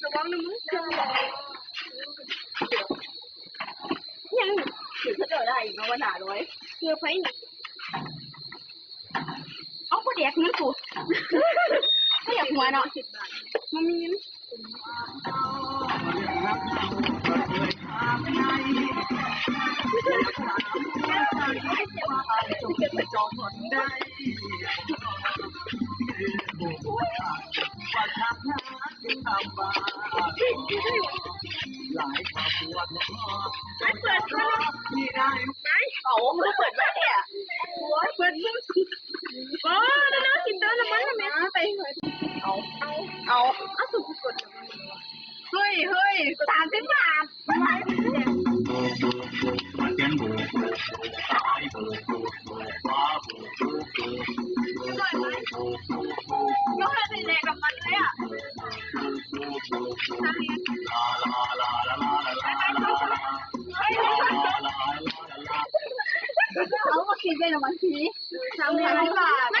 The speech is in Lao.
ລະວັງນະມຶງ ຍັງຖືກເຂົາເຈົ້າໄດ້ອີກເນາະ ວ່າໜ້າລອຍ ເກືອໄປນີ້ ເອົາ ບໍ່ແດກເງິນກູ ບໍ່ຢາກຫົວເນາະ ບໍ່ມີເງິນ. ໄປເປີດ ໄປ ເອົາ ເປີດໄວ້ແທ້ ໂອ້ຍ ເປີດເບິ່ງ ໂອ້ ແລ້ວກິນເຕີມນ້ຳມັນແມ່ ໄປ ເອົາ ເອົາ ເອົາ ເອົາ ສຸກກົດ ເຮີ້ຍ ເຮີ້ຍ ສາມສິບບາດ ເຮົາມາກິນເປັນນ້ຳມັນຟຣີ ສາມສິບບາດ.